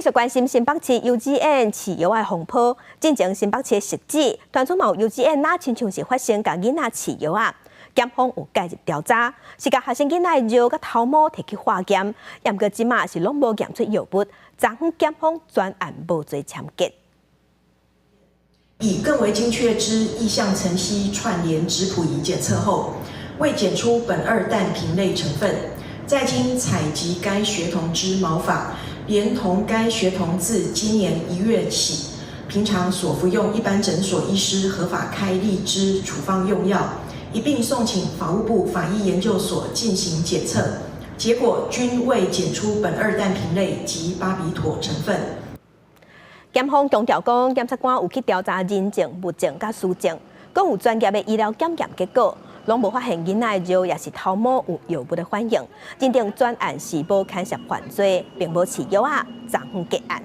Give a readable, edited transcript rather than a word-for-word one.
續關心新北市幼稚園飼藥的風波，進前新北市汐止，傳出嘛有幼稚園若親像是發生共囡仔飼藥仔，檢方有介入調查，是共學生囡仔的尿佮頭毛提去化驗，毋過這馬是攏無驗出藥物，昨昏檢方全案無罪簽結。以更為精確之液相層析串聯質譜儀檢測後，未檢出苯二氮平類成分，再經採集該學童之毛髮，連同該學童自今年1月起，平常所服用一般診所醫師合法開立之處方用藥，一併送請法務部法醫研究所進行檢測，結果均未檢出苯二氮平類及巴比妥成分。檢方強調講，檢察官有去調查人證、物證佮書證，閣有專業的醫療檢驗結果，攏無發現囡仔的尿抑是頭毛有藥物的反應，認定全案是無牽涉犯罪，並無飼藥仔，昨昏結案。